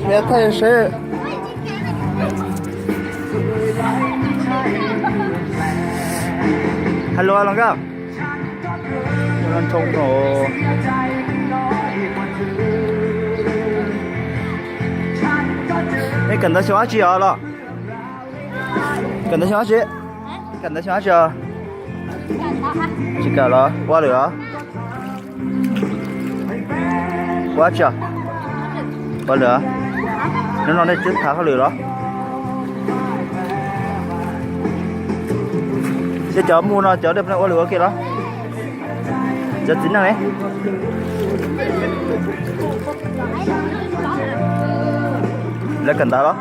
Peb thaij seb. Hello, los nkauj. Ntoo no. Nej kawm ntawv xyoo dab tsi os los? Kawm ntawv xyoo dab tsi? Kawm ntawv xyoo dab tsi os? Tsis kawm los ua hauj lwm los? Ua dab tsi os? Ua hauj lwm os? Hnub no nej twb thav hauj lwm los? Ces cov mus no cov nej ua hauj lwm ua ke los? Cov txiv neej ne? Lawv kawm ntawv los?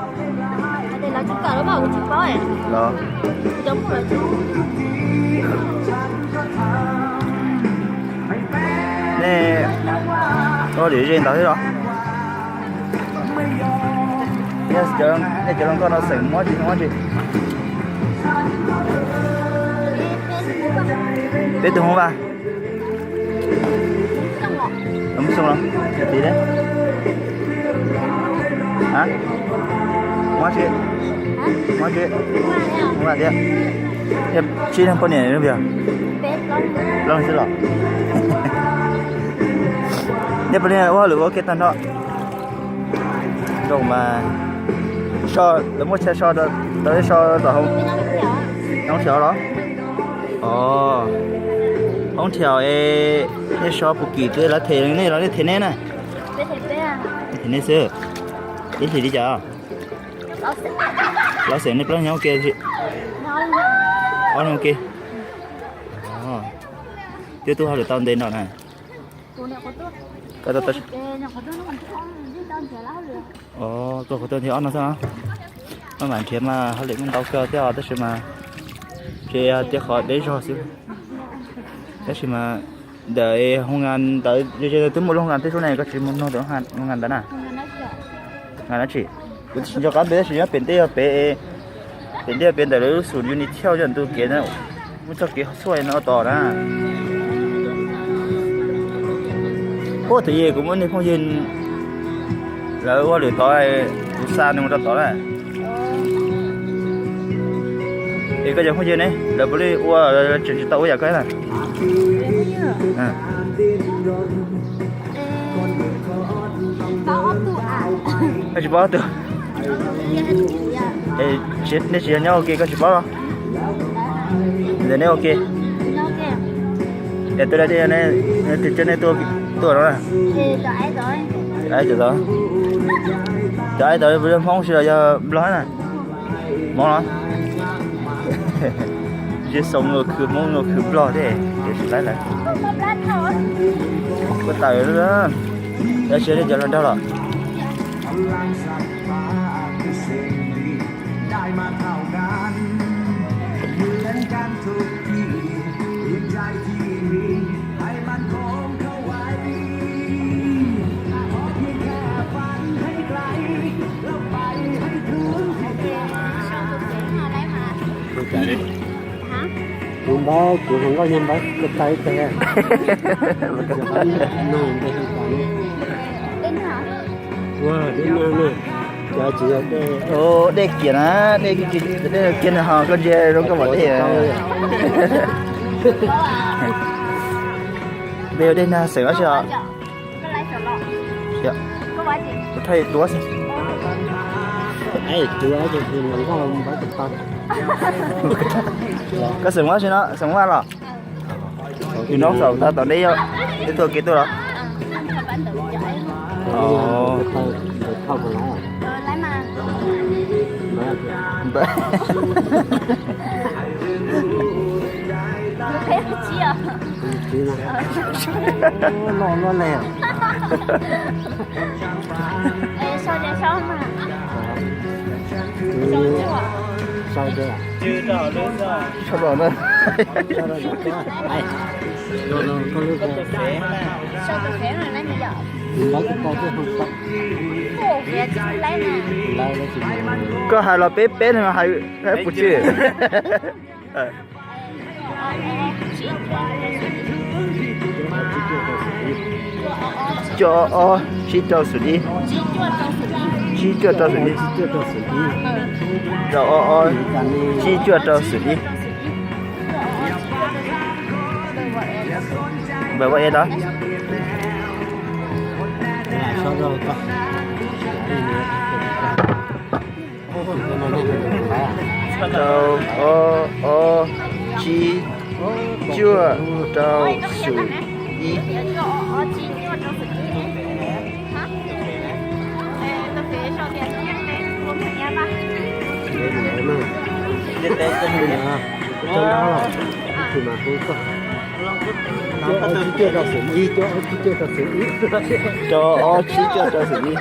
Los. Nej ua hauj lwm ze ntawd thiab los? Nej cov hluas nkauj no xeem muab tsis muab tsis? Peb tug Hmoob Vaj. Hmoob Xyooj los? Yog tid. Muab tsis? Muab tsis? Hmoob Vaj thiab. Sib leeg poj niam li yog? Plaub leeg xwb los? Nej puav leej ua hauj lwm ua ke tag nrho. Zoo mas. So, lawv muaj chaw so rau, lawv so rau hauv. Hoob thiaus los? Os, hoob thiaus es nej so puas kim tej lawv them nej los nej them nej na? Them nej xwb. Ib hlis li cas? Los xeem nej plaub leeg nyob ua ke. Ob leeg ua ke. Twb tuaj hauj lwm tau ntev no na. Koj qhov tuaj nrhiav ob no xwb. Maj mam nrhiav mas hauj lwm muaj ntau kawg thiab os, tab sis mas ces tias qhov deb zog xwb. Tab sis mas ntawm hoo nkas ntawd ze ze twb muaj lub hoo nkas tej sub ne, koj tsis mus nug tus hoo nkas ntawd na? Nkas dab tsi? Kuv tsis nco qab npe tab sis nyob pem ntej, pem, pem ntej pem ntawm lawv lub xum Unity thiaj yog ntu kev na, muaj txoj kev tshuaj no tos na. Ua thaum ub kuv muaj niag phooj ywg lawv ua lwm tod, kuv xa nws mus rau tod na. Es koj cov phooj ywg ne, lawv puav leej ua, tseem tsis tau ua yam koj na? Koj tsis paub ob tug? Nej tsis yog nyob ua ke koj tsis paub los? Ntawm neb ua ke. Es tus dab tsi, tus coj nej tuaj no na? Cov aib tod, cov aib tod Hmoob tsis los yog Nplog na? Hmoob los? Tsis xoo nkaus khwv Hmoob nkaus khwv Nplog thiab, ces tsis laib lawm. Kuj tawm, tab sis nej cov hluas nraug los? Kuv npawb, kuv hluas nkauj yog npawb ko taw ib teg. Ua dej nag na, cov tsis yog dej. Dej kiag na, dej kiag na ho koj ntsia zoo koj pom dej. Dej, dej nag xeem dab tsi os? Kuv thaij duab xwb. Koj xeem Vaj tsi no, xeem Vaj los? Yus no xaum tag tom deb, deb tuaj kev tuaj los? Loj loj le. Sau na. Koj hais los peb peb no hais pus tsi. Cuaj ob ob tsib rau xoom ib. Tsib cuaj rau xoom ib. Rau ob ob tsib cuaj rau xoom ib. Npawb ua e los. Rau ob ob tsib cuaj rau xoom ib. Rau ob tsib cuaj rau xoom ib.